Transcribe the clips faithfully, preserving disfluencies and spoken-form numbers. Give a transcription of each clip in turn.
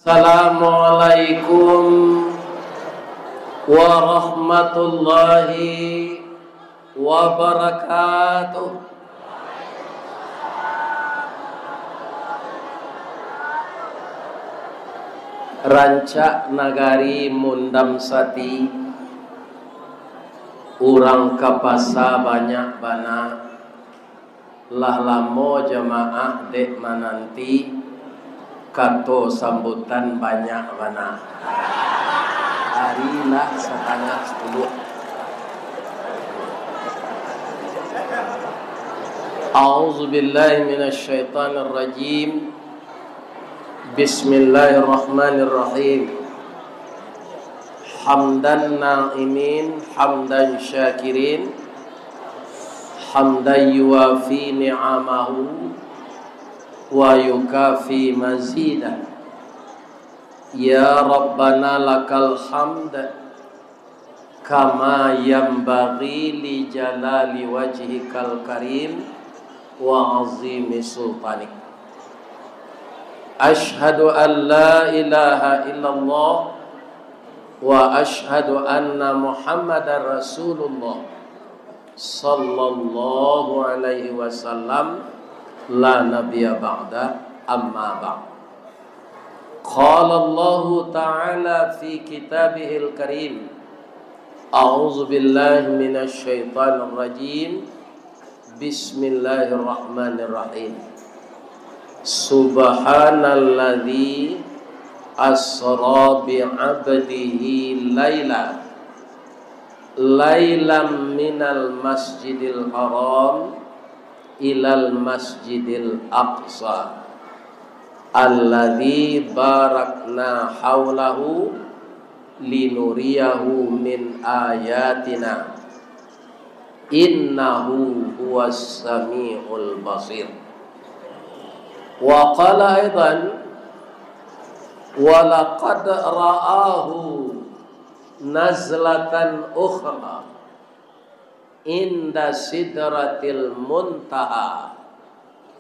Assalamualaikum warahmatullahi wabarakatuh. Rancak nagari Mundam Sati, urang ka pasa banyak bana. Lah lamo jamaah dek mananti, kato sambutan banyak bana. Ari lah satangah sapuluah. A'udzubillahi minasyaitonirrajim. Bismillahirrahmanirrahim. Hamdan na'imin, hamdan syakirin, hamdan yuwafi ni'amahu, wa yukafi mazidah. Ya Rabbana lakal hamd, kama yanbaghi li jalali wajhikal karim wa azimi sultanik. Asyhadu an la ilaha illallah wa asyhadu anna Muhammadar Rasulullah sallallahu alaihi wasallam, la nabiyya ba'da, amma ba'd. Qala Allahu ta'ala fi kitabihil karim, a'udzu billahi minasy syaithanir rajim. Bismillahirrahmanirrahim. Subhanalladzi asra bi 'abdihi laila, lailam minal masjidil haram ilal masjidil aqsa, alladzi barakna haulahu linuriyahu min ayatina, innahu huwas samiul basir. Wa qala aidan, wa laqad ra'ahu nazlatan ukhra inda sidratil muntaha,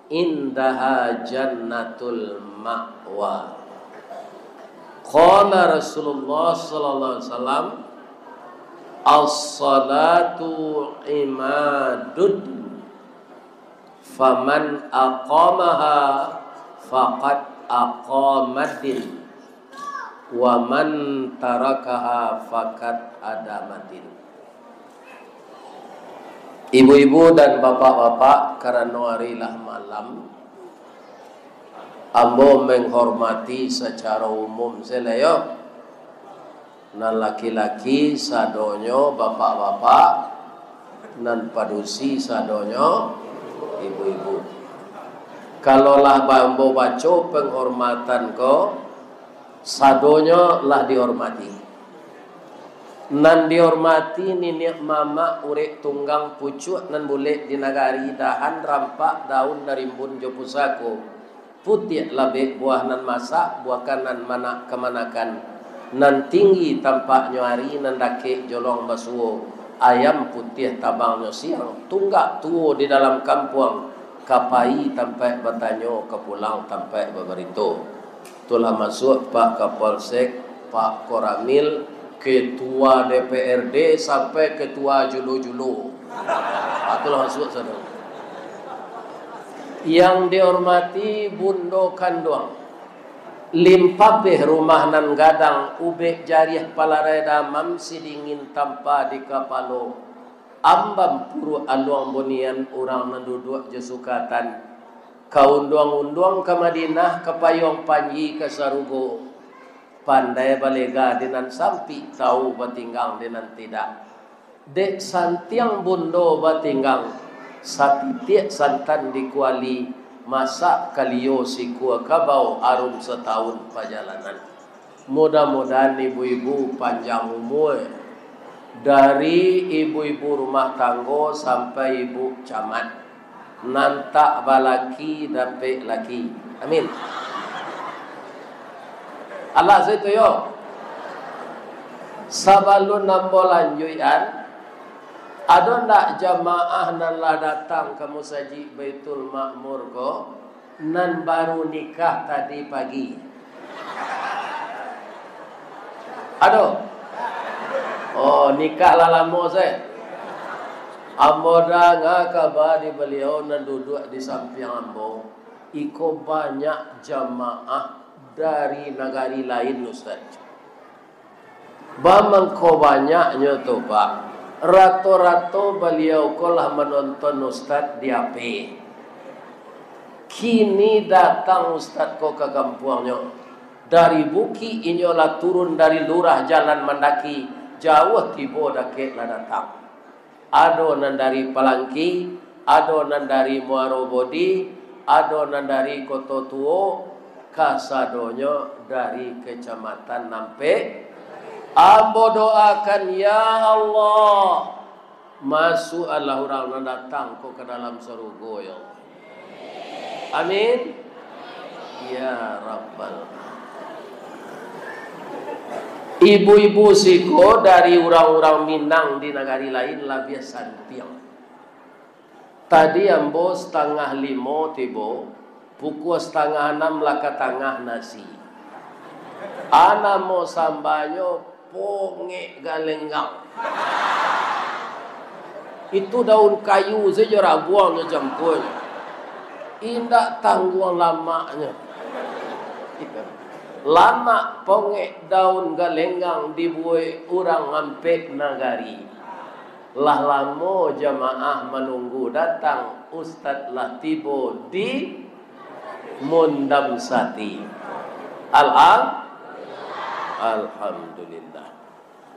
indaha jannatul ma'wa. Qala Rasulullah sallallahu alaihi wasallam, as-salatu imadud, faman aqamaha faqad aqamaddin, wa man tarakaha faqad adamaddin. Ibu-ibu dan bapak-bapak, karano ari lah malam, ambo menghormati sacaro umum sajo lah yo. Nan laki-laki sadonyo bapak-bapak, nan padusi sadonyo ibu-ibu. Kalau lah ambo baco penghormatan ko, sadonyo lah dihormati. Nan dihormati niniak mamak urek tunggang pucuak nan bulek di nagari, dahan rampak daun darimbun jo pusako, putiak labek buah nan masak, buakanan manak kamanakan, nan tinggi tampaknyo ari, nan dakek jolong basuo, ayam putiah tabangnyo siang, tunggak tuo di dalam kampuang, ka pai tampaik batanyo, ka pulang tampaik babarito. Tu lah masuak Pak Kapolsek, Pak Koramil, Ketua D P R D, sampai Ketua Julo-Julo. Ah, tu lah masuak sado. Yang dihormati Bundo Kanduang, limpapeh rumah nan gadang, ubek jariah palarai damam, sidingin tampa di kapalo, ambam puruak aluang bunian, urang nan duduak jo sukatan, ka unduang-unduang ka Madinah, ka payuang panji ka sarugo, pandai balega di nan sampik, tau batinggang di nan tidak. Dek santiang bundo batinggang, satitiak santan di kuali, masak kalio sikua kabau, arum satahun pajalanan. Mudah-mudahan ibu-ibu panjang umua, dari ibu-ibu rumah tanggo sampai ibu camat. Nan tak balaki dapek laki. Amin. Alah, saitu yo. Sabalun ambo lanjuikan, ado ndak jamaah nan lah datang ka Musajik Baitul Makmur ko, nan baru nikah tadi pagi? Ado? Oh, nikah lah lamo se. Ambo danga kaba di baliau nan duduak di sampiang ambo. Iko banyak jamaah dari nagari lain, Ustaz. Bamangko banyaknyo tu, Pak. Rato-rato baliau ko lah manonton Ustaz di H P. Kini datang Ustaz ko ka kampuangnyo. Dari bukik inyo lah turun dari lurah jalan mandaki, jauah tibo dakek lah datang. Ado nan dari Palangki, ado nan dari Muaro Bodi, ado nan dari Koto Tuo, kasadonyo dari Kecamatan Ampek. Ambo doakan, ya Allah, masuakkanlah urang nan datang ko ka dalam sarugo, ya Allah. Amin. Ya Rabbal. Ibu-ibu siko dari urang-urang Minang di nagari lain labiah santiang. Tadi ambo satangah limo tibo, pukua satangah anam lah ka tangah nasi. A namo sambanyo pongek galenggang. Itu daun kayu sajo rabuangnyo campuanyo. Indak tangguang lamaknyo. Lamak pongek daun galenggang dibuek urang Ampek Nagari. Lah lamo jamaah manunggu datang, Ustaz lah tibo di Mondam Sati. Alham-, Alhamdulillah.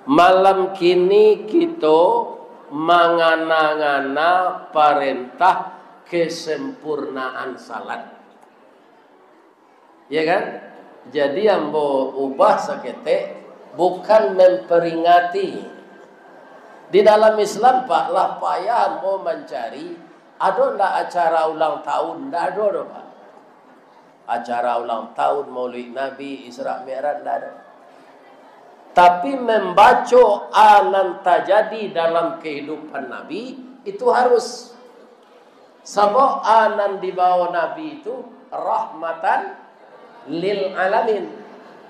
Malam kini kito mangana-ngana parentah kesempurnaan salat. Ya kan? Jadi ambo ubah saketek, bukan memperingati. Di dalam Islam, Pak, lah payah ambo mancari, ado ndak acara ulang tahun? Ndak ado doh, Pak. Acara ulang tahun, Maulid Nabi, Isra Mi'raj, ndak ado. Tapi membaco a nan tajadi dalam kehidupan Nabi, itu harus. Sabab a nan dibawo Nabi itu rahmatan lil alamin.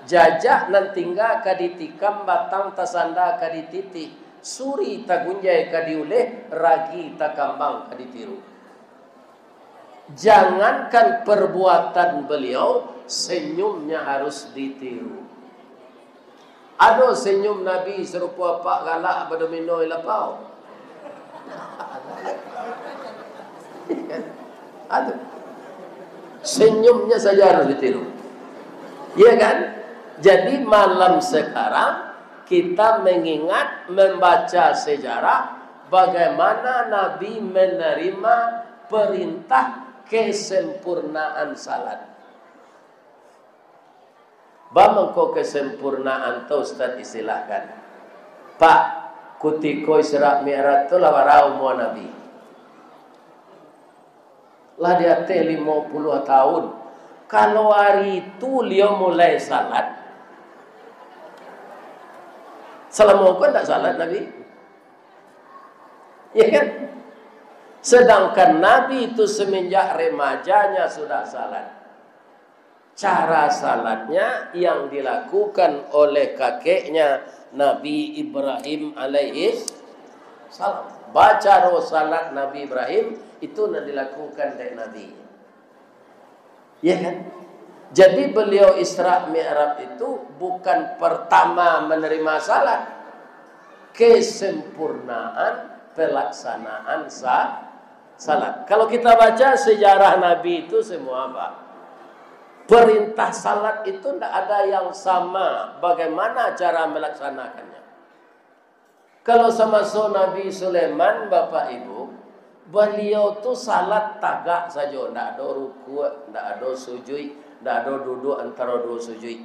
Jajak nan tingga ka ditikam, batang tasanda ka dititih, suri tagunjai ka diuleh, ragi takambang ka ditiru. Jangankan perbuatan beliau, senyumnya harus ditiru. Ado senyum Nabi sarupo apak galak badomino di lapau? Ado. Senyumnya saja harus ditiru. Iya kan? Jadi malam sekarang kita mengingat, membaca sejarah bagaimana Nabi menerima perintah kesempurnaan salat. Bamangko kesempurnaan tu, Ustaz, istilahkan? Pak, kutiko Isra Mi'raj tu lah bara umua Nabi? Lah di ateh limo puluah tahun. Kalau ari tu liau mulai salat, salamo ko ndak salat Nabi? Ya kan? Sedangkan Nabi itu semenjak remajanya sudah salat. Cara salatnya yang dilakukan oleh kakeknya Nabi Ibrahim alaihi salam. Baca roh salat Nabi Ibrahim itu nan dilakukan dek Nabi. Ya kan? Jadi beliau Isra Mi'raj itu bukan pertama menerima salat. Kesempurnaan pelaksanaan sa-, salat. Kalau kita baca sejarah Nabi itu semua apa? Perintah salat itu ndak ada yang sama bagaimana cara melaksanakannya. Kalau samaso Nabi Sulaiman, Bapak Ibu, baliau tu salat tagak sajo, ndak ado rukuak, ndak ado sujuik, ndak ado duduak antaro duo sujuik.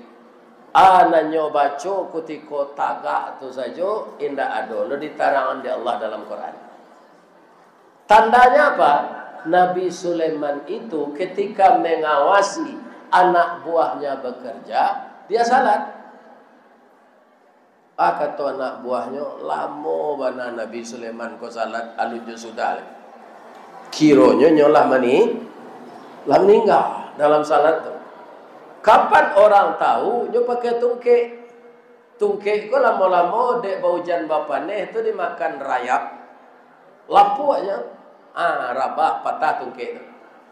A nan nyo baco kutiko tagak tu sajo, indak ado lo ditarangan dek Allah dalam Quran. Tandanya apa? Nabi Sulaiman itu ketika mengawasi anak buahnya bekerja, dia salat. Ah, kato anak buahnyo, "Lamo bana Nabi Sulaiman ko salat, alun jo sudah lai. Kironyo nyo lah mani-, lah maningga dalam salat tu." Kapan orang tahu, nyo pakai tungkek. Tungkek ko lamo-lamo dek baujan bapaneh tu dimakan rayap, lapuaknyo, ah, rabah, patah tungkek tu.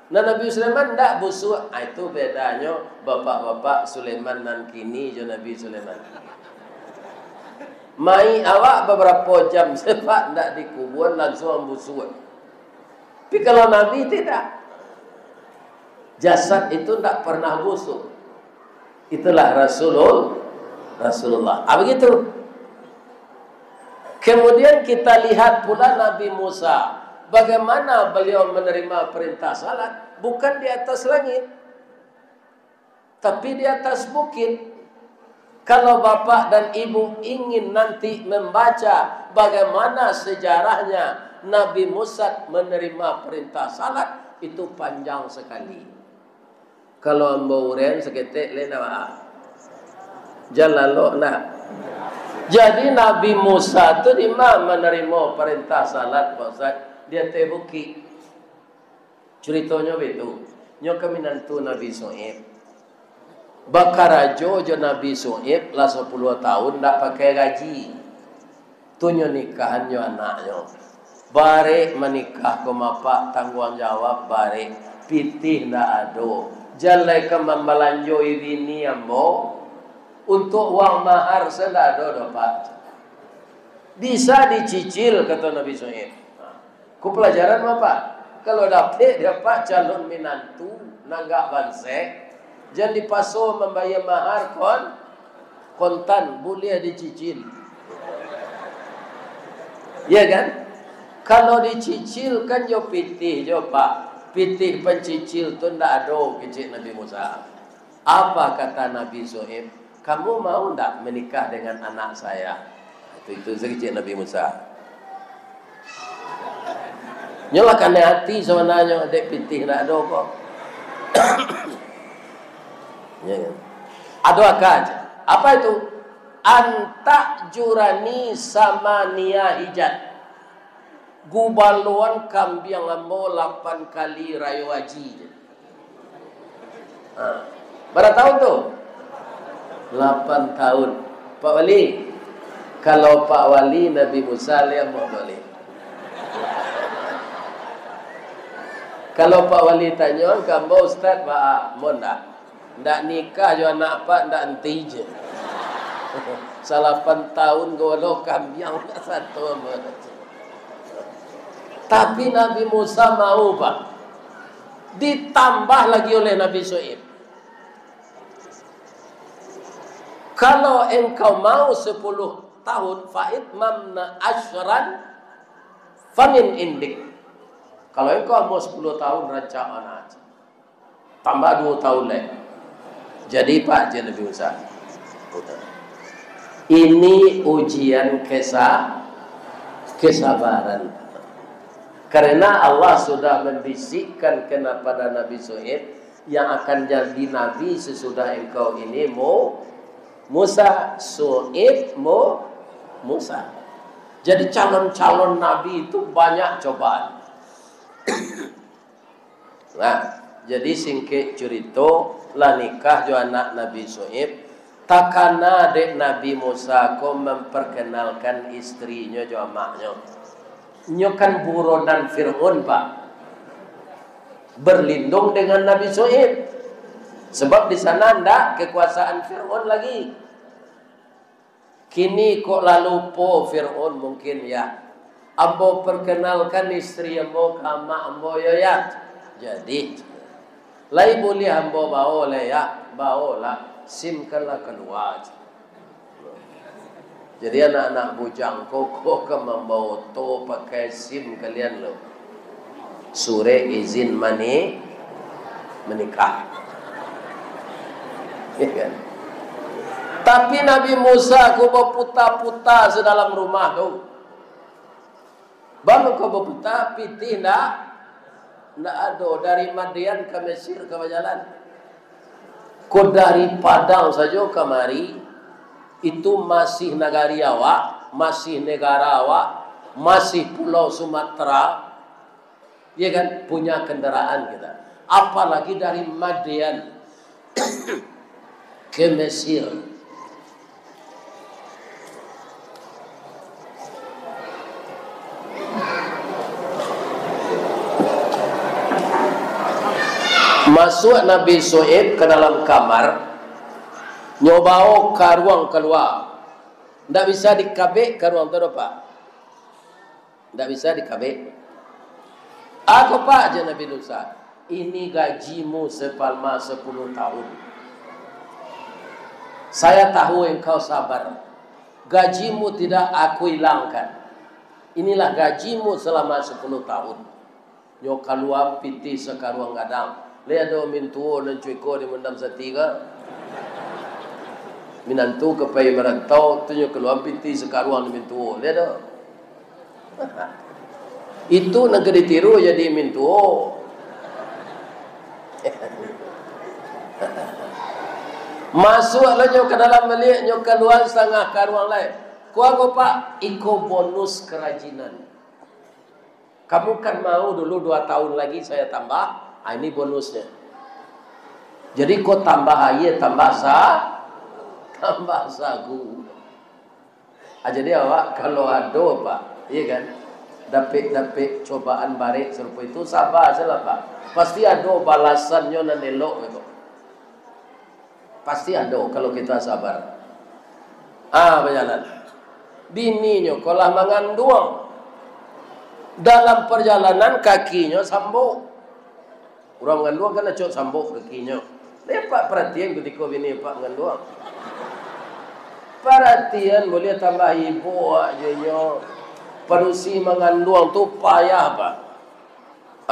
Nah, Nabi Sulaiman ndak busuak. Ah, itu bedanyo bapak-bapak Sulaiman nan kini jo Nabi Sulaiman. Mayik awak babarapo jam sepak ndak dikubuan, langsuang busuak. Tapi kalau Nabi tidak. Jasad itu ndak pernah busuak. Itulah Rasulul-, Rasulullah. Ah, begitu. Kemudian kita lihat pula Nabi Musa, bagaimana beliau menerima perintah salat, bukan di atas langit, tapi di atas bukit. Kalau bapak dan ibu ingin nanti membaca bagaimana sejarahnya Nabi Musa menerima perintah salat, itu panjang sekali. Kalau ambo uraian saketek lai ndak baa. Jan lalok ndak. Jadi Nabi Musa tu dima manarimo parentah salat, Pak Ustaz? Di ateh bukik. Curitonyo baitu. Nyo kan minantu Nabi Syu'aib. Bakarajo jo Nabi Syu'aib lah sapuluah taun ndak pakai gaji. Tu nyo nikahan jo anaknyo. Barek manikah ko mapak, tangguang jawab barek. Pitih ndak ado. Jan lai ka mambalanjoi bini ambo. Untuak uang mahar se ndak ado doh, Pak. Bisa dicicil, kato Nabi Syu'aib. Ko palajaran mapak. Kalau dapek dek apak calon minantu nan agak bansek, jan dipaso mambayia mahar kon-, kontan, buliah dicicil. Ya kan? Kalau dicicil kan jo pitih jo, Pak. Pitih pancicil tu ndak ado, kecek Nabi Musa. Apa kata Nabi Syu'aib? "Kamu mau ndak menikah dengan anak saya?" Itu, itu saketek Nabi Musa. Nyo lah kanai ati sabananyo, dek pitih ndak ado ko. Ya kan? Ado aka aja. Apa itu? "Antak jurani sama nia hijat." Gubaloan kambiang ambo lapan kali rayo haji. Ha. Bara taun tu? Lapan taun. Pak Wali, kalau Pak Wali Nabi Musa, lai ambo Pak Wali. Kalau Pak Wali tanyo ka ambo, "Ustaz, baa?" Ambo ndak. Ndak nikah jo anak apak, ndak enti je. Salapan taun golo kambiang ndak sato. Tapi Nabi Musa mau, Pak. Ditambah lagi oleh Nabi Syu'aib. "Kalau engkau mau sepuluh tahun, fa itmamna asyran famin indik." Kalau engkau mau sepuluh tahun, rancak anak. Tambah duo taun lai. Jadi, Pak, jan Nabi Musa. Ini ujian kesa-, kesabaran. Karena Allah sudah membisikkan kepada Nabi Syu'aib, yang akan jadi nabi sesudah engkau ini Mu-, Musa, Syu'aib, Mu-, Musa. Jadi calon-calon nabi itu banyak cobaan. Nah, jadi singkek curito, lah nikah jo anak Nabi Syu'aib, takana dek Nabi Musa ko memperkenalkan istrinyo jo amaknyo. Nyo kan buronan Fir'aun, Pak. Berlindung dengan Nabi Syu'aib. Sebab di sana ndak kekuasaan Fir'aun lagi. Kini kok lah lupo Fir'aun mungkin, ya. Ambo perkenalkan istri ambo ka amak ambo, yo, ya. Jadi, lai buliah ambo bao lai, ya. Baolah, SIM kan lah kalua. Jadi, anak-anak bujang ko, ko ka mambao oto pakai SIM kalian lo. Surek izin mani-, manikah. Ya kan? Tapi Nabi Musa ko baputa-puta se dalam rumah tu. Baa mangko baputa, pitih ndak, ndak ado. Dari Madian ka Mesir ka bajalan. Ko dari Padang sajo kamari, itu masih nagari awak, masih negara awak, masih Pulau Sumatera, ya kan, punya kendaraan kita. Apalagi dari Madian ke Mesir. Masuak Nabi Syu'aib ka dalam kamar, nyo bao karuang kalua. Ndak bisa dikabek karuang tu doh, Pak. Ndak bisa dikabek. "Ako, Pak?" jar Nabi Musa. "Ini gajimu sapalma sapuluah tahun. Saya tahu engkau sabar. Gajimu tidak aku hilangkan. Inilah gajimu salama sapuluah tahun." Nyo kalua pitih sakaruang gadang. Lai ado mintuo nan cuko di Mandam Sati ka? Minantu ka pai marantau, tu nyo kalua pitih sakaruang di mintuo. Lai ado? Itu nan ka ditiru jadi mintuo. Masuak lo nyo ka dalam baliak, nyo kalua satangah karuang lai. "Ko ako, Pak?" "Iko bonus karajinan. Kamu kan mau dulu dua tahun lagi saya tambah, ah, ini bonusnya. Jadi ko tambah aia, tambah sa-, tambah sagu." Ah, jadi awak kalau ado, Pak, iya kan, dapek-dapek cobaan barek sarupo itu, saba sajolah, Pak. Pasti ado balasannyo nan elok itu. Pasti ado kalau kita sabar. Ah, bajalan. Bininyo ko lah manganduang. Dalam parjalanan kakinyo sambok. Urang manganduang kan acok sambok kakinyo. Lai apak paratian kutiko bini apak manganduang? Paratian, buliah tambah ibo ajo nyo. Padusi manganduang tu payah, Pak.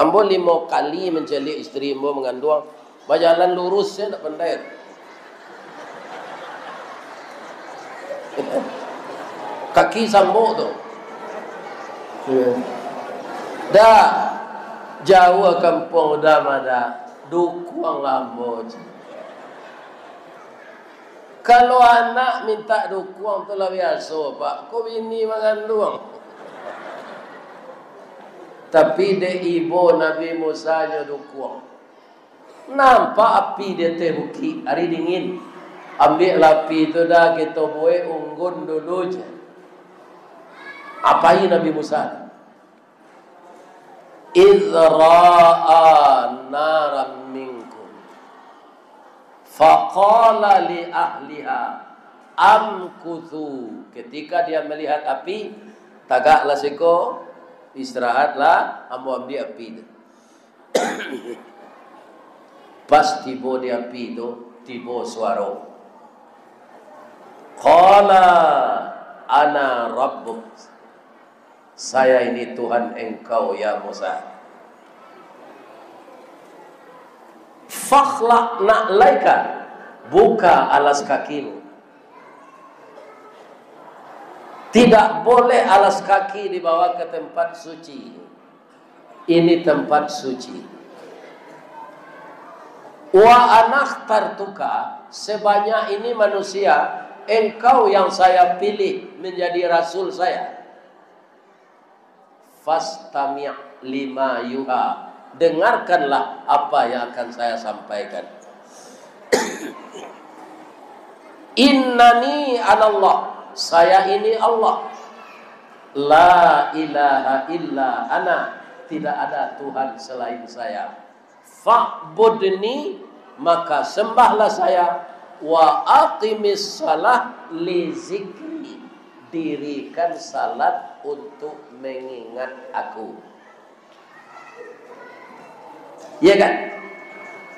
Ambo limo kali mancaliak istri ambo manganduang, bajalan lurus se ndak pandai. Kaki sambok tu. Dah, jauah kampuang udah mah dah, dukuanglah ambo. Kalau anak mintak dukuang tu lah biaso, Pak. Ko bini manganduang. Tapi dek ibo Nabi Musa nyo dukuang. Nampak api di ateh bukik, ari dingin. Ambiaklah api tu dah, kito buek unggun dulu, jar. Apai Nabi Musa? "Idh ra'a naran minkum, faqala li ahliha, amkuthu." Ketika dia melihat api, tagaklah siko, istirahatlah, ambo ambiak api tu. Pas tibo di api tu, tibo suaro. Qala ana rabbuk. "Saya ini Tuhan engkau, ya Musa. Fakhlaq na'laika, buka alas kakimu." Tidak boleh alas kaki dibawa ke tempat suci. Ini tempat suci. Wa anakhtartuka, sebanyak ini manusia, engkau yang saya pilih menjadi rasul saya. Fastami' lima yuha, dengarkanlah apa yang akan saya sampaikan. Innani anallah, saya ini Allah. La ilaha illa ana, tidak ada Tuhan selain saya. Fa'budni, maka sembahlah saya. Wa aqimis salah li zikri, dirikan salat untuk mengingat Aku. Iya kan?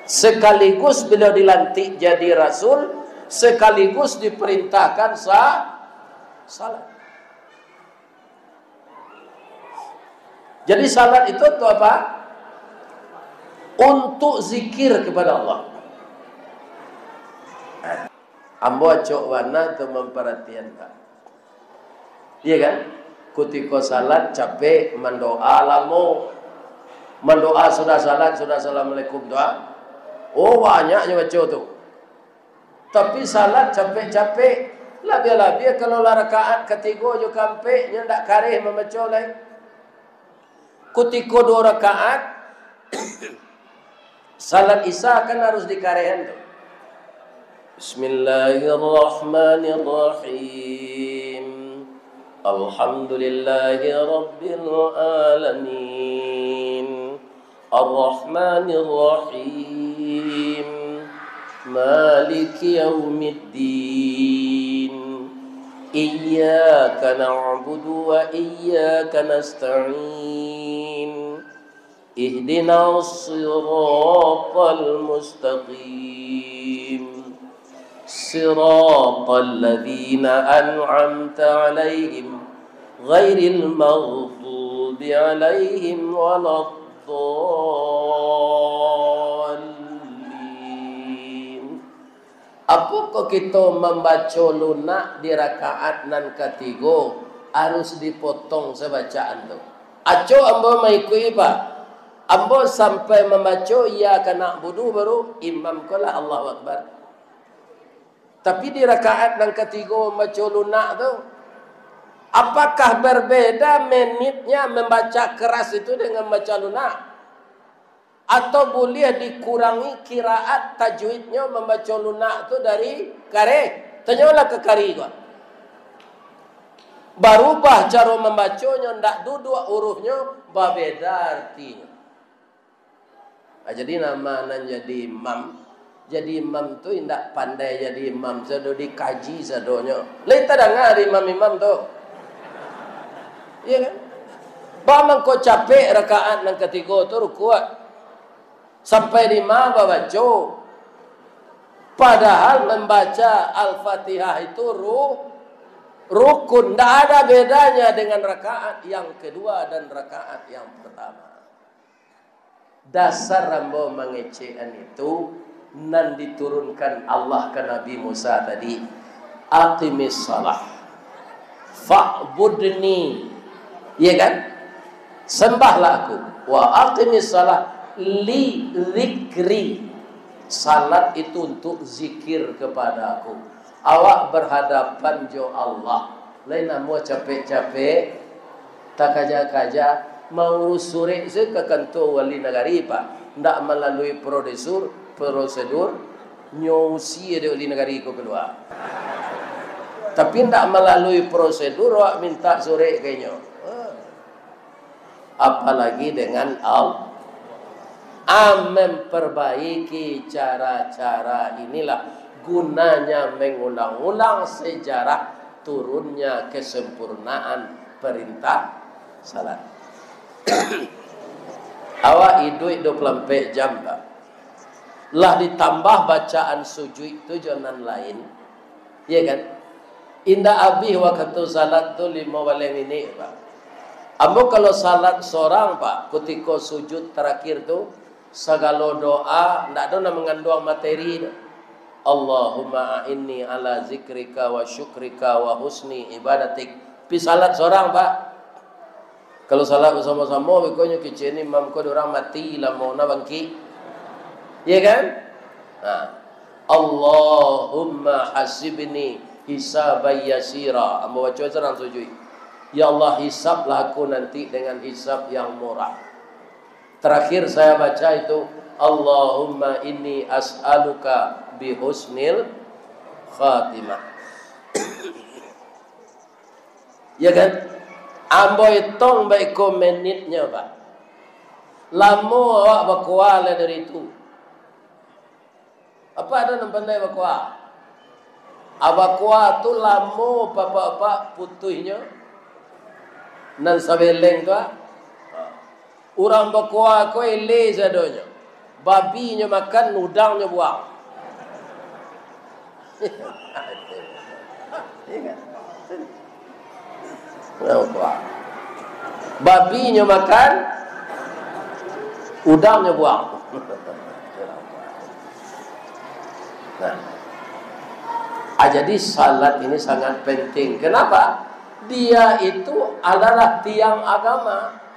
Sekaligus beliau dilantik jadi rasul, sekaligus diperintahkan sa-, salat. Jadi salat itu untuk apa? Untuk zikir kepada Allah. Ambo acok bana tu mamparatian, Pak. Iya kan? Kutiko salat capek, mandoa lamo. Mandoa sudah salat, sudah assalamualaikum tu, ah. Oh, banyak nyo baco tu. Tapi salat capek-capek. Labiah-labiah kalau lah rakaat katigo jo kaampek, nyo ndak kareh mambaco lai. Kutiko duo rakaat, salat Isya kan harus dikarehan tu. Bismillahirrahmanirrahim. Alhamdulillahirabbil alamin. الرحمن الرحيم. مالك يوم الدين. إياك نعبد وإياك نستعين. اهدنا الصراط المستقيم. صراط الذين أنعمت عليهم غير المغضوب عليهم ولا الضالين. Apokoh kito mambaco lunak di rakaat nan katigo, harus dipotong sabacaan tu? Acok ambo maikuik, Pak. Ambo sampai mambaco "Iyyaka na'budu", baru imam ko lah Allahu Akbar. Tapi di rakaat nan katigo mambaco lunak tu, apakah berbeda menitnya membaca keras itu dengan membaca lunak? Atau buliah dikurangi kiraat tajwidnyo mambaco lunak tu dari kari? Tanyolah ka kari ko. Barubah caro mambaconyo, ndak duduak hurufnyo, babeda artinyo. Ah, jadi nama nan jadi imam, jadi imam tu indak pandai jadi imam, sado dikaji sadonyo. Lai tadanga di imam-imam tu. Iya kan? Ba mangko capek rakaat nan katigo tu rukuk. Sampai lima babaco. Padahal membaca Al-Fatihah itu ru-, rukun. Ndak ada bedanya dengan rakaat yang kedua dan rakaat yang pertama. Dasar ambo mangecekan itu nan diturunkan Allah ka Nabi Musa tadi, "Aqimis shalah, fa'budni." Iya kan? "Sembahlah Aku." "Wa aqimis shalah li dzikri." Salat itu untuk zikir kepada Aku. Awak berhadapan jo Allah. Lai namuah capek-capek, takaja-kaja, maurus surek se ka kantua wali nagari, Pak. Ndak malalui prodesur-, prosedur, nyo usie dek wali nagari ko kalua. Tapi ndak malalui prosedur, awak mintak surek ka inyo. Apalagi dengan Allah. Ah, memperbaiki cara-cara inilah gunanya mengulang-ulang sejarah turunnya kesempurnaan perintah salat. Awak iduik dua puluh ampek jam, Pak. Lah ditambah bacaan sujuik tu jo nan lain. Iya kan? Indak abih wakatu salat tu limo baleh minik, Pak. Ambo kalau salat sorang, Pak, kutiko sujud tarakhir tu, sagalo doa, ndak ado nan manganduang materi tu. "Allahumma a'inni ala zikrika wa syukrika wa husni ibadatik." Pi salat sorang, Pak. Kalau salat basamo-samo, beko nyo kecek ni, imam ko dek urang mati, lamo na bangkik. Iya kan? Nah. "Allahumma hasibni hisaban yasira." Ambo baco sorang sujuik. "Ya Allah, hisablah aku nanti dengan hisab yang murah." Terakhir saya baca itu, "Allahumma inni as'aluka bihusnil khatimah." Ya kan? Ambo itong baiko menitnyo, Pak. Lamo awak bakoa lah dari tu. Apak ado nan pandai bakoa? Ah, bakoa tu lamo, Pak, Pak, Pak, putuihnyo. Nan sabeleng tu, ah. Urang bakoa ko eleh sadonyo. Babi nyo makan, udang nyo buang. Iya kan? Urang bakoa. Babi nyo makan, udang nyo buang. Nah. Ah, jadi salat ini sangat penting. Kenapa? Dia itu adalah tiang agama.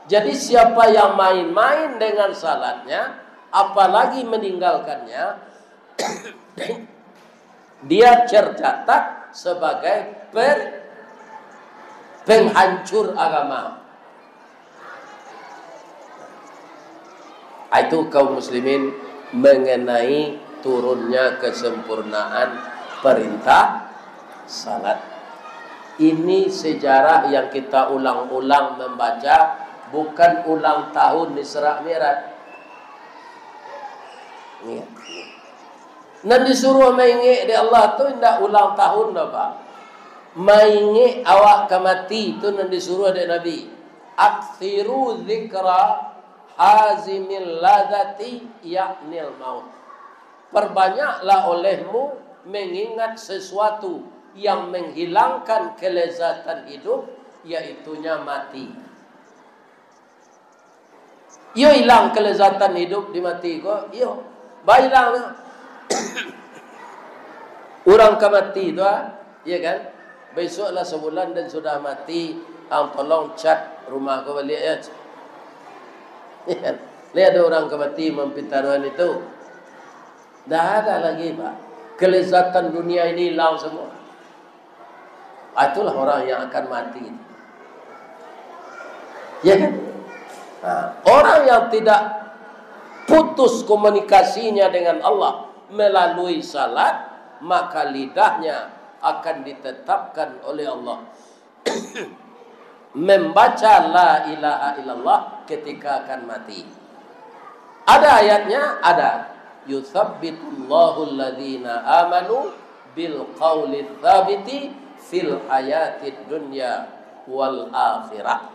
Jadi, siapa yang main-main dengan salatnya, apalagi meninggalkannya, dia tercatat sebagai per-, penghancur agama. Itu, kaum muslimin, mengenai turunnya kesempurnaan perintah salat. Ini sejarah yang kita ulang-ulang membaca Bukan ulang tahun Isra Mi'raj. Iyo. Nan disuruah maingek dek Allah tu indak ulang tahun doh, Pak. Maingek awak ka mati tu nan disuruah dek Nabi. "Aktsiru dzikra hazimil ladzati, yaknil maut." Perbanyaklah olehmu mengingat sesuatu yang menghilangkan kelezatan hidup, yaitunya mati. Iyo, ilang kelezatan hidup di mati ko, iyo, bailang. Urang ka mati tu, ah, iyo kan? Besok lah sabulan dan sudah mati, ang tolong cat rumah ko baliak, yo. Iyo kan? Lai ado urang ka mati mampitaruahan itu. Dah ada lagi, Pak. Kelezatan dunia ini hilang semua. Ah, itulah orang yang akan mati. Ya kan? Nah, orang yang tidak putus komunikasinya dengan Allah melalui salat, maka lidahnya akan ditetapkan oleh Allah membaca la ilaha illallah ketika akan mati. Ada ayatnya? Ada. "Yutsabbitullahu alladzina amanu bil qauli tsabiti fil hayatid dunya wal akhirah."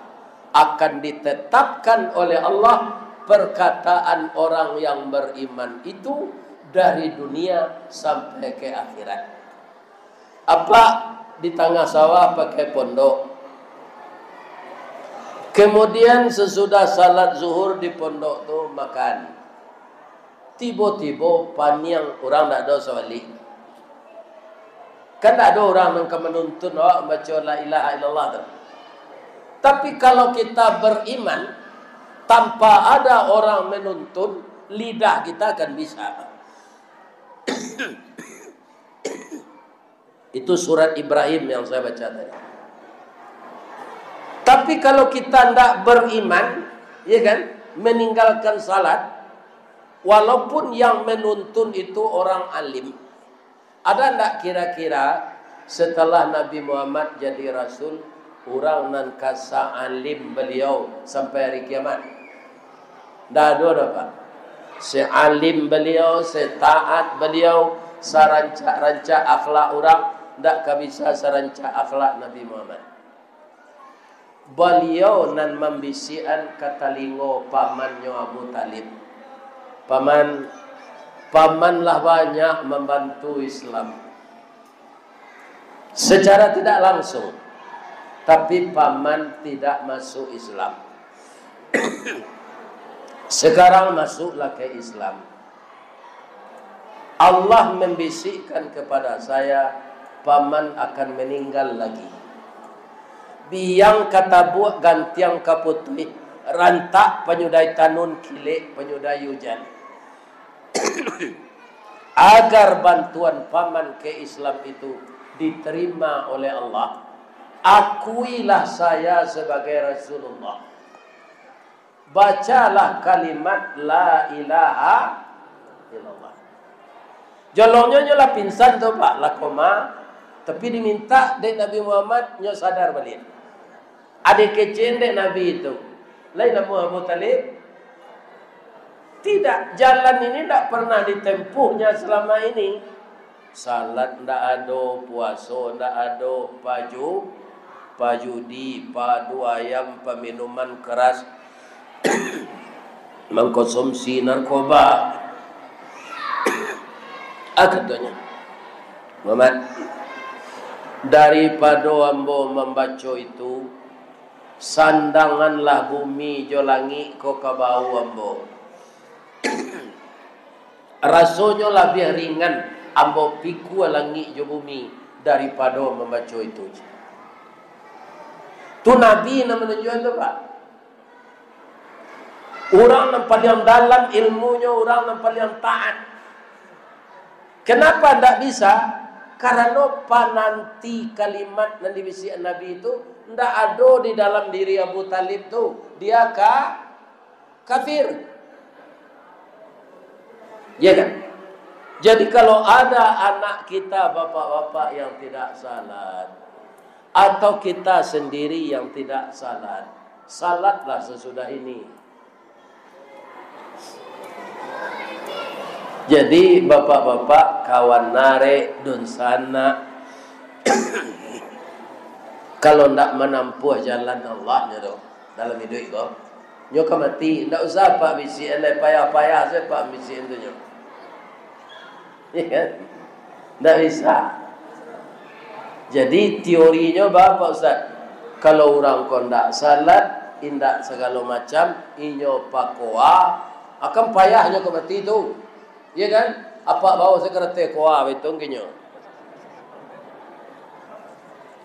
Akan ditetapkan oleh Allah perkataan orang yang beriman itu dari dunia sampai ke akhirat. Apak di tangah sawah pakai pondok. Kemudian, sesudah salat zuhur di pondok tu, makan. Tibo-tibo paniang, urang ndak ado sabalik. Kan ndak ado urang nan ka manuntun awak mambaco la ilaha illallah tu. Tapi kalau kita beriman, tanpa ada orang menuntun, lidah kita akan bisa. Itu surat Ibrahim yang saya baca tadi. Tapi kalau kita ndak beriman, ya kan, meninggalkan salat, walaupun yang menuntun itu orang alim, ada ndak kira-kira setelah Nabi Muhammad jadi rasul, urang nan ka saalim baliau sampai hari kiamat? Ndak ado doh, Pak. Sealim baliau, setaat baliau, sarancak-rancak akhlak urang, ndak ka bisa sarancak akhlak Nabi Muhammad. Baliau nan mambisiakan ka talingo pamannyo Abu Thalib, "Paman, paman lah banyak mambantu Islam." Secara tidak langsung, tapi paman tidak masuk Islam. Sekarang masuklah ke Islam. Allah membisikkan kepada saya, paman akan meninggal lagi. Biang ka tabuak, gantiang ka putuih, rantak panyudai tanun, kilek panyudai ujan. Agar bantuan paman ke Islam itu diterima oleh Allah, akuilah saya sebagai Rasulullah. Bacalah kalimat la ilaha illallah. Jolongnyo nyo lah pingsan tu, Pak, lah koma, tapi diminta dek Nabi Muhammad nyo sadar baliak. Ado kecek dek Nabi itu. Lai namuah Abu Thalib? Tidak, jalan ini ndak pernah ditempuhnya selama ini. Salat ndak ado, puaso ndak ado, paju-, pajudi, padu ayam, paminuman keras, mangkonsumsi narkoba. Ah, katonyo, "Muhammad, daripado ambo mambaco itu, sandanganlah bumi jo langik ko ka bahu ambo." Rasonyo labiah ringan ambo pikua langik jo bumi daripado mambaco itu. Tu Nabi nan manunjuakan tu, Pak. Urang nan paliang dalam ilmunyo, urang nan paliang taat. Kenapa ndak bisa? Karano pananti kalimat nan dibisiakan Nabi itu ndak ado di dalam diri Abu Thalib tu. Dia ka-, kafir. Ya kan? Jadi, kalau ada anak kita, bapak-bapak, yang tidak salat, atau kita sendiri yang tidak salat, Salatlah sasudah ini. Jadi, bapak-bapak, kawan narek, dunsanak, kalau ndak manampuah jalan Allah nyo tu dalam iduik ko, nyo ka mati. Ndak usah apak bisiak, lai payah-payah sajo apak bisiak tu nyo. Iya kan? Ndak bisa. Jadi, teorinyo ba, Pak Ustaz? Kalau urang ko ndak salat, indak sagalo macam, inyo pakoa, akan payahnyo ka mati tu. Iya kan? Apak bawa sakaratai koa, betong kinyo.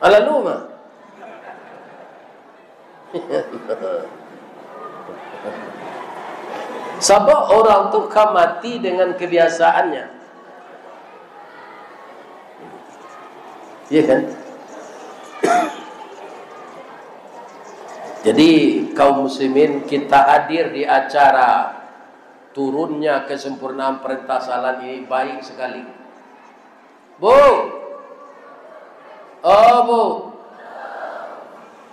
Alalu mah. Sabab orang tu ka mati dengan kebiasaannya. Iya kan? Jadi, kaum muslimin, kita hadir di acara turunnya kesempurnaan perintah salat ini baik sekali. Bu! Oh, Bu!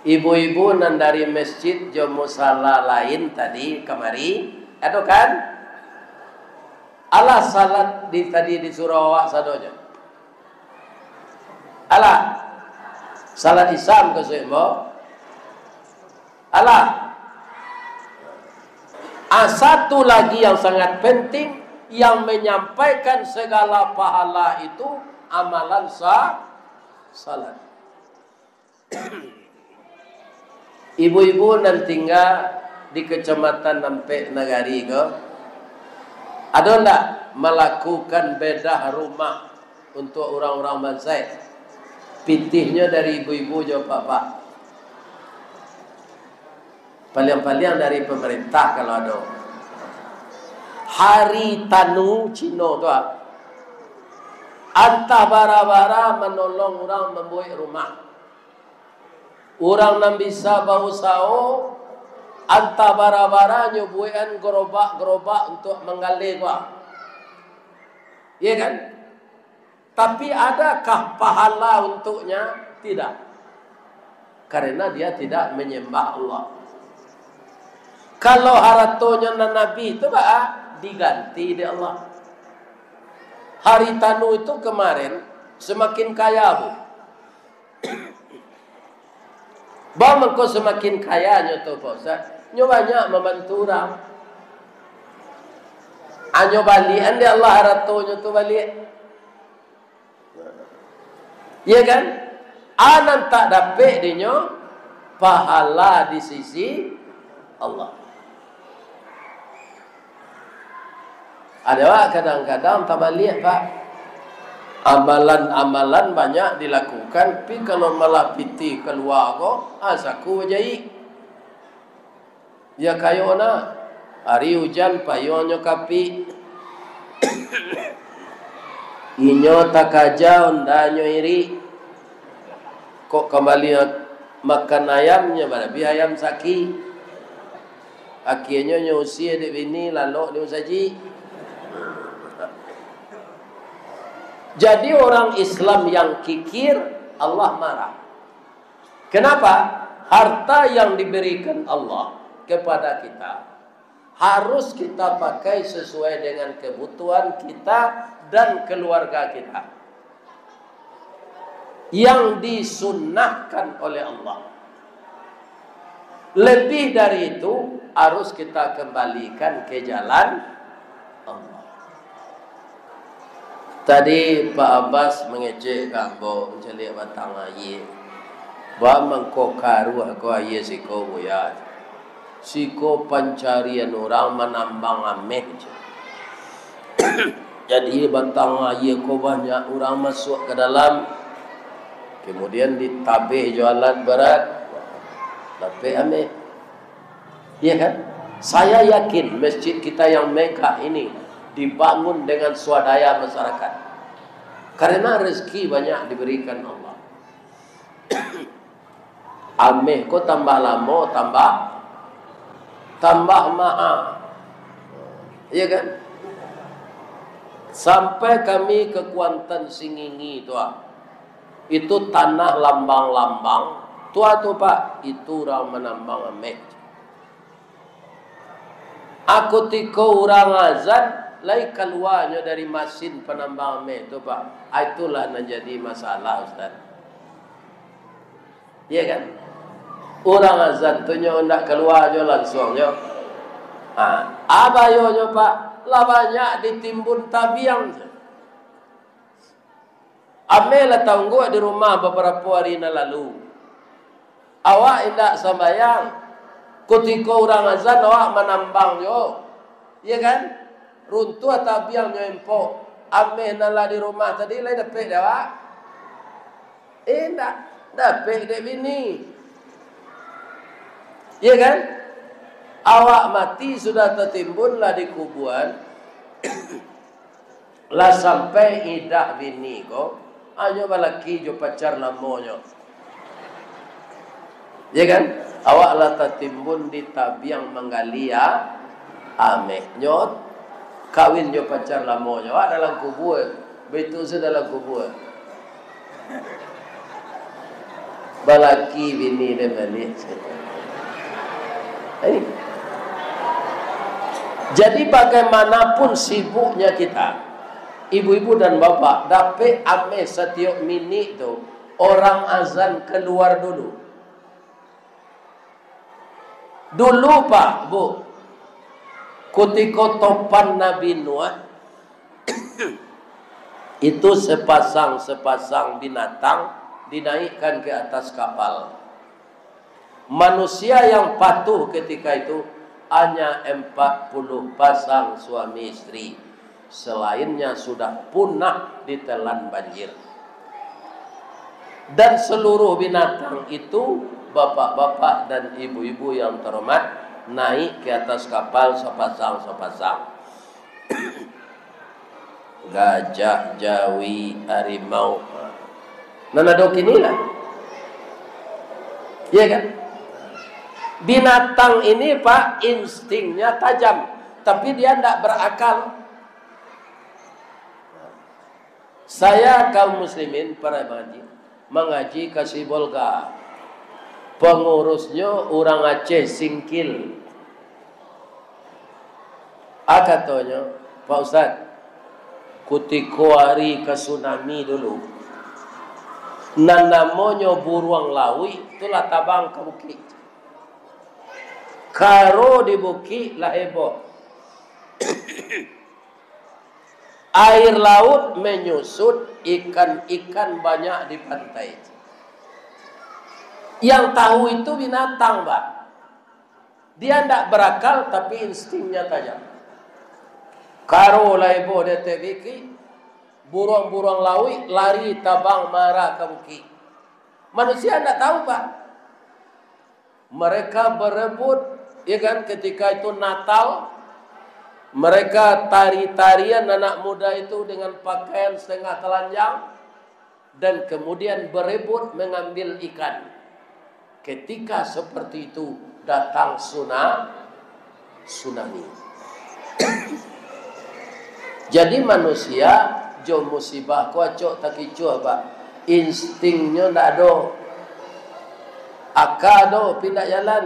Ibu-ibu nan dari masjid jo musala lain tadi kamari, ado kan? Alah salat di, tadi disuruh awak sadonyo. Alah, salat Isya ka suik, Bu? Alah. Ah, satu lagi yang sangat penting, yang menyampaikan segala pahala itu amalan sa-, salat. Ibu-ibu nan tingga di Kecamatan Ampek Nagari ko, ado ndak malakukan bedah rumah untuk urang-urang bansaik? Pitihnyo dari ibu-ibu jo bapak. Paliang-paliang dari pemerintah kalau ado. Hari Tanu Cino tu, ah. Antah bara-bara manolong urang mambuek rumah. Urang nan bisa bausaho, antah bara-bara nyo buekan gerobak-gerobak untuak manggaleh ko. Iya kan? Tapi adakah pahala untuknya? Tidak. Karena dia tidak menyembah Allah. Kalau haratonyo nan habih tu, baa diganti dek Allah. Hari Tanu itu kemarin semakin kaya, Bu. Baa mangko semakin kayanyo tu, Pak Ustaz? Nyo banyak mambantu urang. Anyo baliakan dek Allah haratonyo tu baliak. Iya kan? A nan tak dapek dinyo pahala di sisi Allah. Ado, Pak, kadang-kadang tabaliak, Pak. Amalan-amalan banyak dilakukan, tapi kalau malah pitih kalua ko, ah, saku bajaik. Ya kayo na, ari ujan payuangnyo kapik. Inyo takaja, undanyo irik. Kok kambali makan ayam, nyo balabiah ayam saki. Akhianyo nyo usie dek bini, lalok di musajik. Jadi, orang Islam yang kikir, Allah marah. Kenapa? Harta yang diberikan Allah kepada kita harus kita pakai sesuai dengan kebutuhan kita dan keluarga kita, yang disunnahkan oleh Allah. Lebih dari itu, harus kita kembalikan ke jalan Allah. Tadi Pak Abbas mangecek ka ambo mancaliak batang aia. Baa mangko karuah ko aia siko, Buya? Siko pancarian urang manambang ameh, cek. Jadi, batang aia ko banyak urang masuak ka dalam, kemudian ditabeh jo alat barat, dapek ameh. Iya kan? Saya yakin masjid kita yang megah ini dibangun dengan swadaya masyarakat. Karena rezeki banyak diberikan Allah. Ameh ko tambah lamo, tambah, tambah maha. Iya kan? Sampai kami ke Kuantan Singingi tu, ah. Itu tanah lambang-lambang. Tua tu, Pak, itu urang manambang ameh. A, kutiko urang azan, lai kaluanyo dari masin panambang ameh tu, Pak. A, itulah nan jadi masalah, Ustaz. Iya kan? Urang azan tu nyo ndak kalua jo langsuang nyo. Ha, a bayonyo, Pak, lah banyak ditimbun tabiang tu. Ameh lah taungguak di rumah babarapo ari nan lalu. Awak indak sambayang. Kutiko urang azan, awak manambang jo. Iya kan? Runtuah tabiang nyo empok. Ameh nan lah di rumah tadi lai dapek dek awak? Indak. Dapek dek bini. Iya kan? Awak mati sudah tatimbun lah dikubuan. Lah sampai idah bini ko, hanyo balaki jo pacar lamonyo. Ya kan? Awak lah tatimbun di tabiang manggali a-, ameh. Nyo kawin jo pacar lamonyo. Awak dalam kubua. Baitu se dalam kubua. Balaki bini den baliak. Eh. Jadi, bagaimanapun sibuknya kita, ibu-ibu dan bapak, dapek ameh satiok minik tu, orang azan kaluar dulu. Dulu, Pak, Bu, kutiko topan Nabi Nuh, itu sepasang-sepasang binatang dinaikkan ke atas kapal. Manusia yang patuh ketika itu hanya empat puluh pasang suami istri. Selainnya sudah punah ditelan banjir. Dan seluruh binatang itu, bapak-bapak dan ibu-ibu yang terhormat, naik ke atas kapal sapasang-sapasang. Gajah, jawi, harimau. Nan ado kini lah. Iya kan? Binatang ini, Pak, instingnya tajam, tapi dia ndak berakal. Saya, kaum muslimin, para mangaji, mangaji ka Sibolga. Pangurusnyo urang Aceh Singkil. A, katonyo, "Pak Ustaz, kutiko ari ka tsunami dulu, nan namonyo buruang lauik tu lah tabang ka bukik. Karo di bukik lah heboh." Air laut menyusut, ikan-ikan banyak di pantai. Yang tahu itu binatang, Pak. Dia ndak berakal, tapi instingnya tajam. Karo lah heboh di ateh bukik, buruang-buruang lauik lari tabang marah ka bukik. Manusia ndak tahu, Pak. Mereka berebut, ya kan, ketika itu Natal, mereka tari-tarian anak muda itu dengan pakaian setengah telanjang, dan kemudian berebut mengambil ikan. Ketika seperti itu, datang tsuna-, tsunami. Jadi manusia jo musibah ko acok takicuah, Pak. Instingnyo ndak ado. Aka ado, tapi ndak jalan.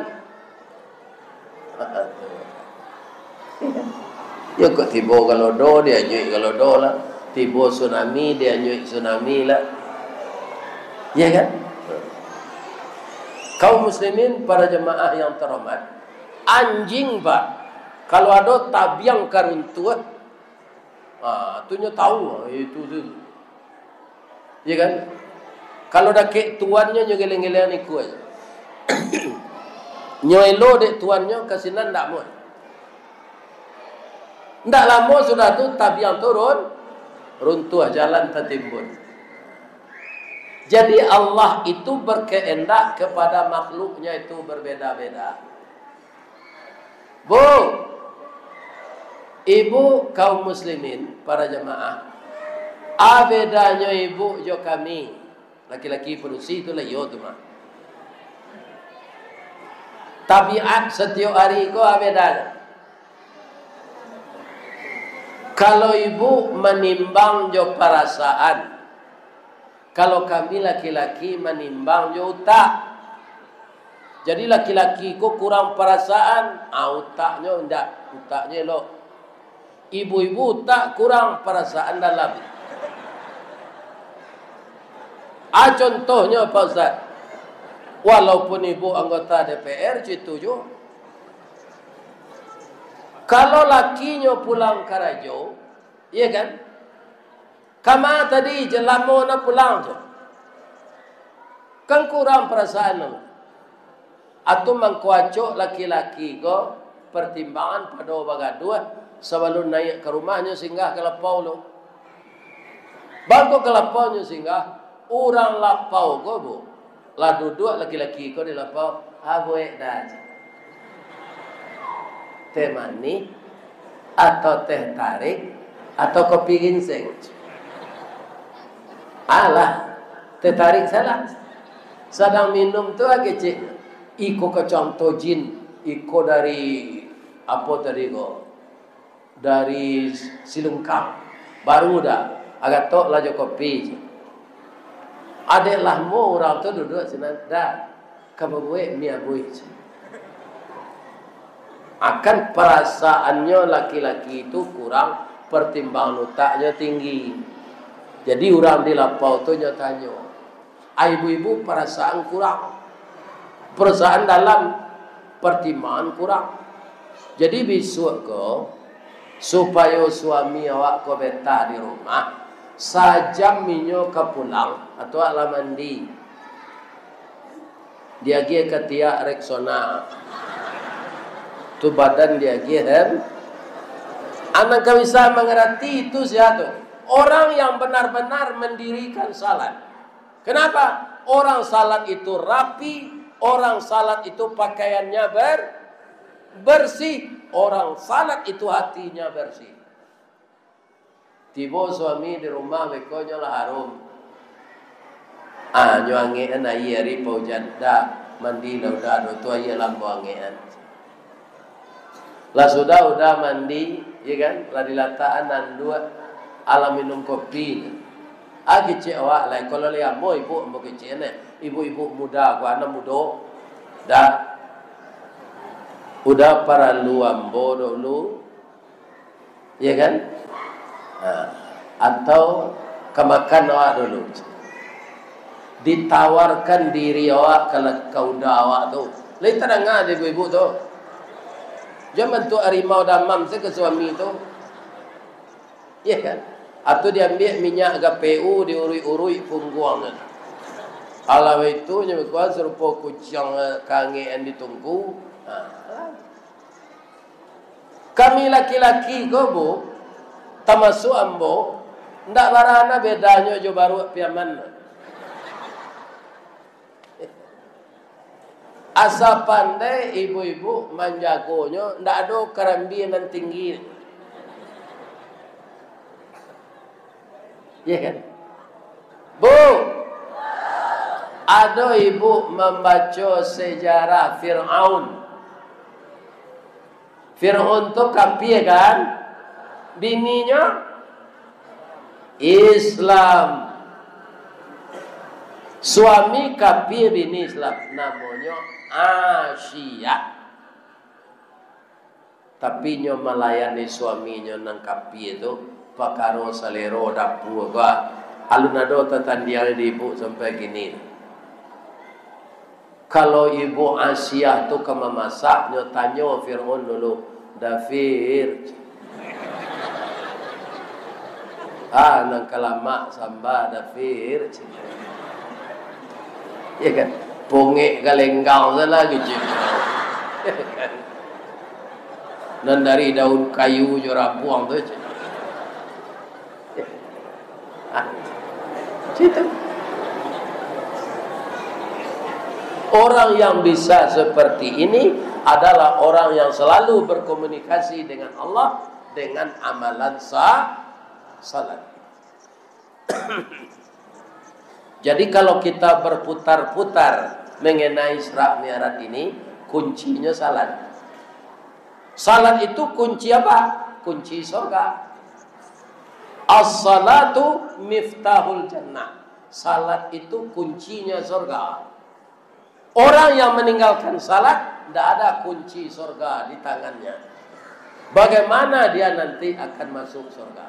Yo, kok tibo galodo, dianyuik galodo lah. Tibo tsunami, dianyuik tsunami lah. Ya kan? Kaum muslimin, para jemaah yang terhormat, anjing, Pak, kalau ado tabiang ka runtuah, ah, tu nyo tahu, ah, itu tu. Ya kan? Kalau dakek tuannyo, nyo geleng-geleng ikua. Nyo elo dek tuannyo, ka sinan ndak muah. Ndak lamo sudah tu, tabiang turun, runtuah, jalan tatimbun. Jadi, Allah itu berkehendak kepada makhluknya itu berbeda-beda. Bu, ibu, kaum muslimin, para jamaah, a bedanyo ibu jo kami, laki-laki padusi tu lah iyo tu mah. Tabiat satiok ari ko a bedanyo. Kalau ibu manimbang jo parasaan, kalau kami laki-laki manimbang jo utak. Jadi laki-laki ko kurang parasaan, ah, utaknyo indak, utaknyo elok. Ibu-ibu utak kurang, parasaan dalam. Ah, contohnyo, Pak Ustaz, walaupun ibu anggota D P R, situ juo. Kalau lakinyo pulang karajo, iya kan? Kama tadi, jan lamo na pulang tu. Kan kurang parasaan tu. Atau mangko acok laki-laki ko, partimbangan pado bagaduah, sabalun naiak ka rumahnyo singgah ka lapau lu. Bangko ka lapaunyo singgah, urang lapau ko, Bu. Lah duduak laki-laki ko di lapau, "Ah, buek dah," cek. "Teh manih, atau teh tarik, atau kopi ginseng?" "Alah, teh tarik salah." Sadang minum tu, ah, kecek, "Iko kacang tojin, iko dari, apo tadi ko?" Dari Silengkang. Baru dah, agatok lah jo kopi. Adek lamo urang tu duduak sinan, dah, ka babuek mi abuih. Akan perasaannyo laki-laki tu kurang, pertimbangan utaknyo tinggi. Jadi urang di lapau tu nyo tanyo, Ai, ibu-ibu, parasaan kurang. Parasaan dalam, partimbangan kurang. Jadi, bisuak ko, supayo suami awak ko betah di rumah, sajam inyo ka pulang, atau lah mandi. Diagiah katiak Rexona. Tu badan diagiah, kan? Anak ka bisa mangarati itu sia tu? Orang yang benar-benar mendirikan salat. Kenapa? Orang salat itu rapi, orang salat itu pakaiannya ber-, bersih, orang salat itu hatinya bersih. Tibo suami di rumah, beko nyo lah harum. Ah, nyo angekan aia ari paujan. Dah, mandi lah udah, doh tu aia lah ambo angekan. Lah sudah, udah mandi, ya kan? Lah dilatakan anduak, alah minum kopi. Ah, kecek awak lai, kalau lai ambo, ibu ambo kecek neh. Ibu-ibu muda, ko anak mudo. Dah. Udah paralu ambo dulu. Ya kan? Nah, atau ka makan awak dulu. Ditawarkan diri awak ka, ka uda awak tu. Lai tadanga dek ibu-ibu tu. Jan bantuak harimau damam se ka suami tu. Ya kan? Atau diambiak minyak G P U, diuruik-uruik pungguang tu. Alah itu nyo bekuan sarupo kuciang, eh, kangekan di tungku. Nah, Kami laki-laki ko, Bu, tamasuak ambo, ndak bara na bedanyo jo baruak piaman. Asa pandai ibu-ibu manjagonyo, ndak ado karambia nan tinggi. Ya kan? Bu, ado ibu mambaco sejarah Fir'aun. Fir'aun tu kapia kan? Bininyo Islam. Suami kapia, bini Islam. Namonyo Asiah. Tapi nyo malayani suaminyo nan kapia tu, pakaro salero dapua ko, alun ado tatandiang di ibu sampai kini. Kalau ibu Asiah tu ka mamasak, nyo tanyo Fir'aun dulu, "Dafir, ah, nan ka lamak samba, Dafir?" Ya kan? Pongek ka lenggang salah kecek. Nan dari daun kayu jo rabuang tu, cek. Situ. Orang yang bisa seperti ini adalah orang yang selalu berkomunikasi dengan Allah dengan amalan sa-, salat. Jadi, kalau kita berputar-putar mengenai Isra Mi'raj ini, kuncinyo salat. Salat itu kunci apa? Kunci sorga. As-salatu miftahul jannah. Salat itu kuncinya sorga. Orang yang meninggalkan salat, ndak ada kunci surga di tangannya. Bagaimana dia nanti akan masuk surga?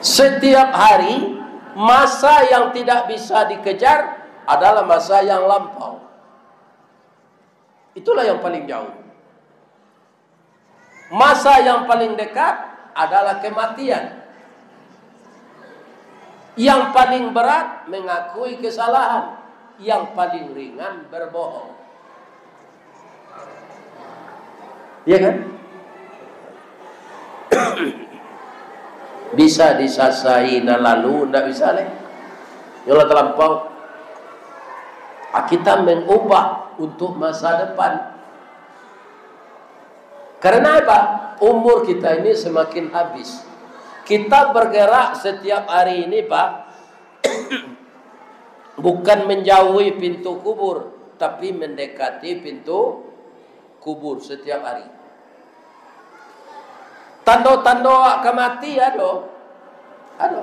Setiap hari, masa yang tidak bisa dikejar adalah masa yang lampau. Itulah yang paling jauh. Masa yang paling dekat adalah kematian. Yang paling berat mengakui kesalahan. Yang paling ringan berbohong. Iya kan? Bisa disasai nan lalu, ndak bisa lai. Nyo lah talampau. Ah, kita mengubah untuk masa depan. Karena apa? Umur kita ini semakin habis. Kita bergerak setiap hari ini, Pak, bukan menjauhi pintu kubur, tapi mendekati pintu kubur setiap hari. Tando-tando awak ka mati ado? Ado.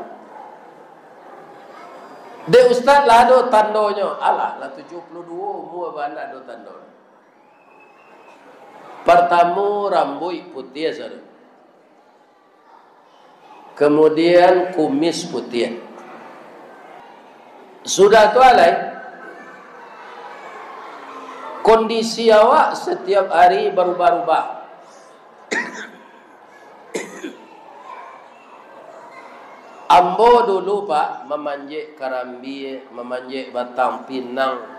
Dek ustaz lah ado tandonyo. Alah, lah tujuah puluah duo umur, bana ado tando. Partamo, rambuik putiah sajo. Kemudian, kumis putiah. Sudah tu alai, kondisi awak setiap hari barubah-rubah. Ambo dulu, Pak, mamanjek karambia, mamanjek batang pinang,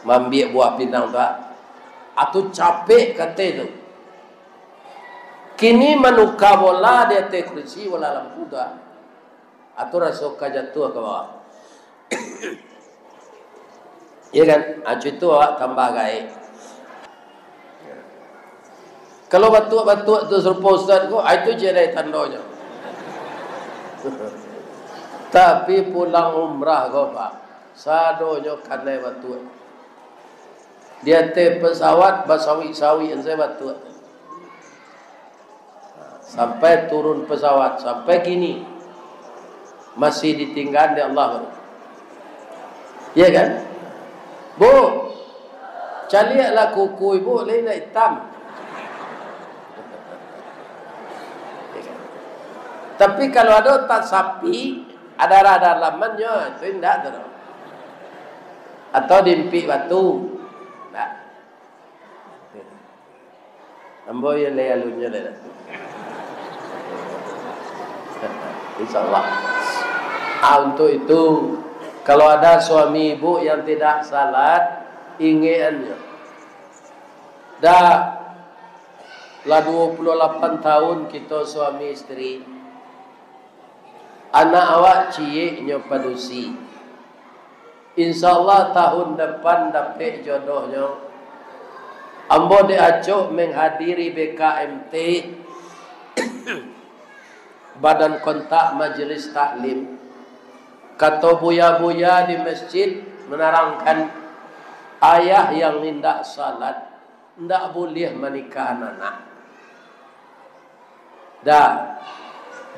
maambiak buah pinang, Pak. Atu capek kato tu. Kini manuka bola di ateh kursi, bola lampu tu, ah. Atu raso ka jatuah ka bawah. Iya kan? Ah, co itu awak tambah gaek. Kalau batuak-batuak tu sarupo ustaz ko, ah, itu je lai tandonyo. Tapi pulang umrah ko, Pak, sadonyo kanai batuak. Di ateh pesawat basawik-sawik sajo batuak. Sampai turun pesawat, sampai kini masih ditinggaan dek Allah. Iya kan? Bu, caliaklah kuku ibu, lai indak itam. Tapi kalau ado otak sapi, ada rada lamannyo, itu indak tu. Atau diimpik batu. Indak. Ambo iyo lai alunnyo lai. Insya Allah. Ah, untuk itu, kalau ada suami ibu yang tidak salat, ingekannyo. Dah lah dua puluh lapan tahun kito suami isteri. Anak awak ciek nyo padusi. Insya Allah tahun depan dapek jodohnyo. Ambo dek acok menghadiri B K M T, Badan Kontak Majelis Taklim. Kato buya-buya di masjid manarangkan, ayah yang indak salat, ndak buliah manikahan anak. Dah,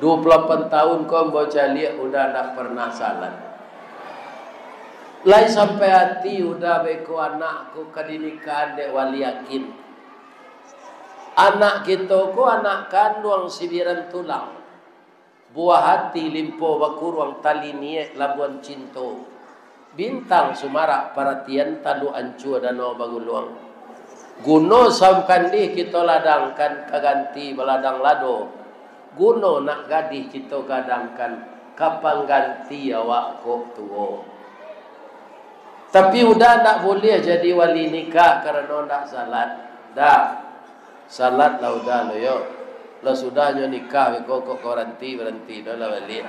dua puluh lapan tahun ko ambo caliak Uda ndak pernah salat. Lai sampai ati Uda beko anak ko ka dinikahan dek wali akim. Anak kito ko anak kanduang sibiran tulang. Buah ati limpo bakuruang, tali niek labuan cinto. Bintang sumarak paratian, taluk ancua danau baguluang. Guno saukandih kito ladangkan, ka ganti baladang lado. Guno nak gadih kito gadangkan, ka pangganti awak kok tuo. Tapi Uda ndak buliah jadi wali nikah karano ndak salat. Dah. Salat lah Uda lo yo. Lah sudah nyo nikah beko kok baranti, baranti dah lah baliak.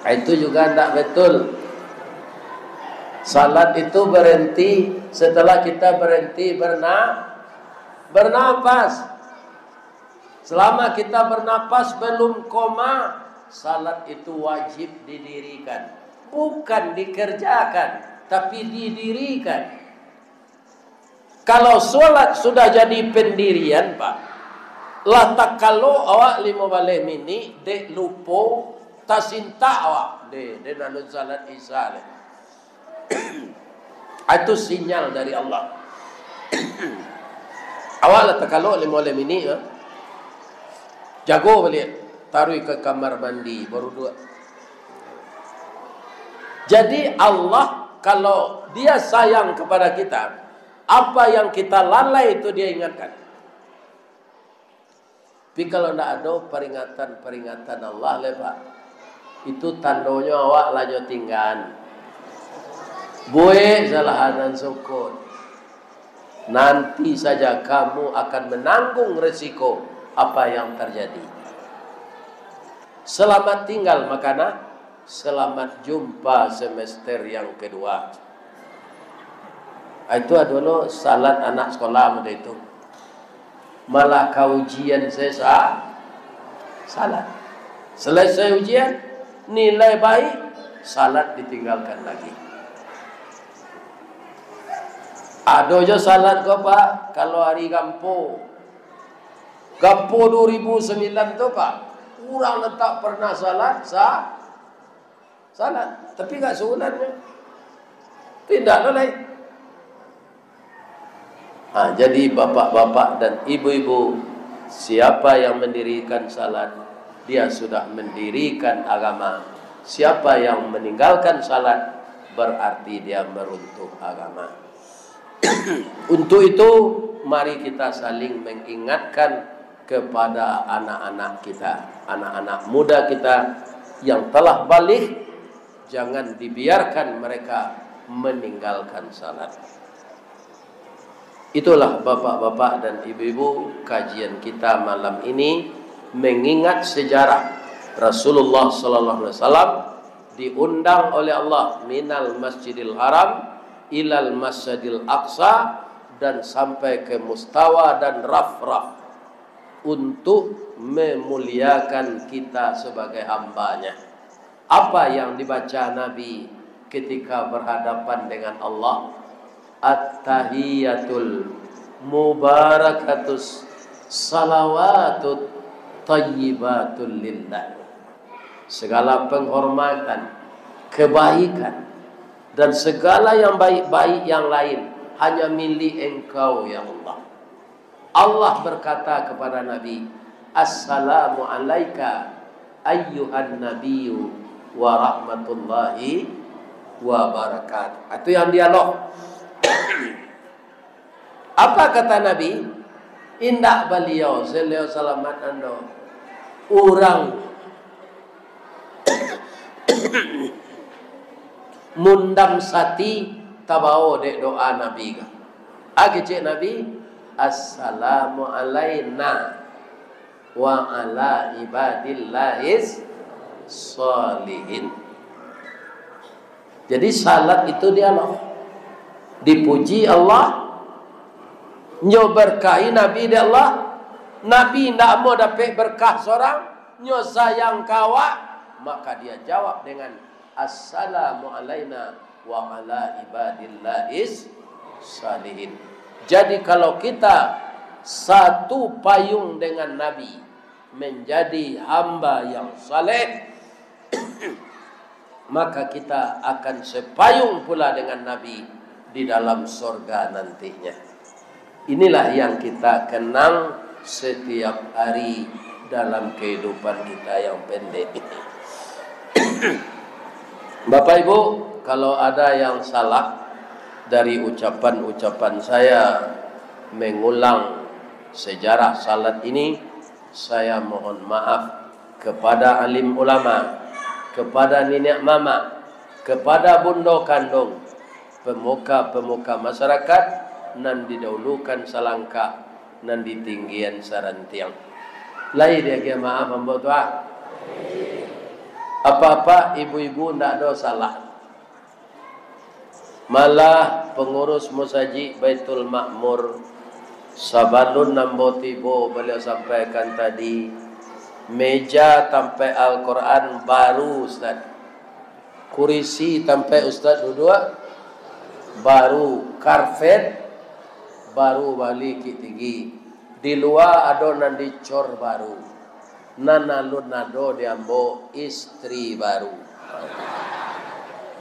Ah, itu juga ndak betul. Salat itu berhenti setelah kita berhenti berna-, bernapas. Selama kita bernapas belum koma, salat itu wajib didirikan. Bukan dikerjakan, tapi didirikan. Kalau salat sudah jadi pendirian, Pak, Lah takalok awak limo baleh minik, dek lupo, tasintak awak. Deh, deh, nan alun salat Isya deh. Ah, itu sinyal dari Allah. Awak lah takalok limo baleh minik, ha? Jago baliak, taruih ka kamar mandi, baruduak. Jadi Allah, kalau Dia sayang kepada kita, apa yang kita lalai itu Dia ingatkan. Tapi kalau ndak ado peringatan-peringatan Allah lai, Pak, itu tandonyo awak lah nyo tinggaan. Buek salahan nan sukun. Nanti saja kamu akan menanggung resiko apa yang terjadi. Selamat tinggal, makanan. Selamat jumpa semester yang kedua. Ah, itu ado lo salat anak sekolah model itu. Malah ka ujian sesa-, salat. Selesai ujian, nilai baik, salat ditinggalkan lagi. Ado jo salat ko, Pak, kalau hari gampo. Gampo dua ribu sembilan tu, Pak, urang nan tak pernah salat, sa-, salat. Tapi agak sabulan nyo. Indak ado lai. Ha, jadi bapak-bapak dan ibu-ibu, siapa yang mendirikan salat, dia sudah mendirikan agama. Siapa yang meninggalkan salat, berarti dia meruntuh agama. Untuk itu, mari kita saling mengingatkan kepada anak-anak kita, anak-anak muda kita yang telah baligh, jangan dibiarkan mereka meninggalkan salat. Itulah, bapak-bapak dan ibu-ibu, kajian kita malam ini, mengingat sejarah Rasulullah sallallahu alaihi wasallam diundang oleh Allah minal Masjidil Haram ilal Masjidil Aqsa, dan sampai ke Mustawa dan Rafraf, untuk memuliakan kita sebagai hamba-Nya. Apa yang dibaca Nabi ketika berhadapan dengan Allah? At-tahiyatul mubarakatus salawatut thayyibatul lillah. Segala penghormatan, kebaikan, dan segala yang baik-baik yang lain hanya milik Engkau, ya Allah. Allah berkata kepada Nabi, "Assalamu alaika ayyuhan nabiyyu wa rahmatullahi wa barakatuh." Itu yang dialog. Apa kata Nabi? Indak baliau, saleh salamat ando, urang mundam sati tabao dek doa Nabi ka. A kecek Nabi, "Assalamu alaina wa ala ibadillahis sholihin." Jadi salat itu dialog. Dipuji Allah, nyo berkahi Nabi dek Allah. Nabi ndak mau dapek berkah sorang, nyo sayang ka awak, maka dia jawab dengan, "Assalamu alaina wa ala ibadillahis salihin." Jadi kalau kita satu payung dengan Nabi, menjadi hamba yang saleh, maka kita akan sepayung pula dengan Nabi di dalam sorga nantinya. Inilah yang kita kenang setiap hari dalam kehidupan kita yang pendek ini. Bapak Ibu, kalau ada yang salah dari ucapan-ucapan saya mengulang sejarah salat ini, saya mohon maaf kepada alim ulama, kepada niniak mamak, kepada bundo kandung, pemuka-pemuka masyarakat, nan didahulukan salangkah, nan ditinggian sarantiang. Lai diagiah maaf ambo tu, ah. Apak-apak, ibu-ibu, ndak ado salah. Malah pengurus musajik Baitul Makmur, sabalun ambo tibo, baliau sampaikan tadi, meja tampek Al-Quran baru, Ustaz. Kurisi tampek Ustaz duduak baru, karpet baru bali kik tinggi. Di lua ado nan dicor baru, nan alun ado di ambo istri baru.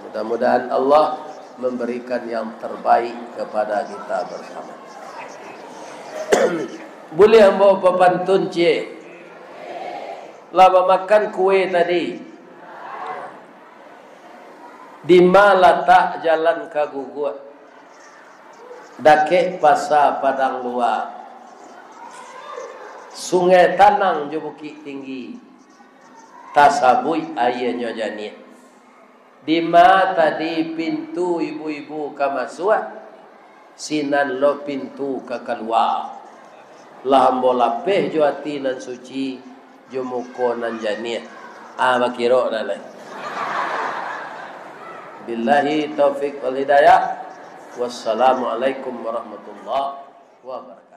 Mudah-mudahan Allah memberikan yang terbaik kepada kita bersama. Buliah ambo bapantun ciek? Lah bamakan kue tadi. Dima latak jalan ka Guguak, dakek pasa Padang Lua, Sungai Tanang jo Bukik Tinggi, tasabuik aianyo janiah. Dima tadi pintu ibu-ibu ka masuak, sinan lo pintu ka kalua. Lah ambo lapeh jo ati nan suci, jo muko nan janiah. Ah, bakirok dah lai. Billahi taufik wal hidayah. Wassalamualaikum warahmatullahi wabarakatuh.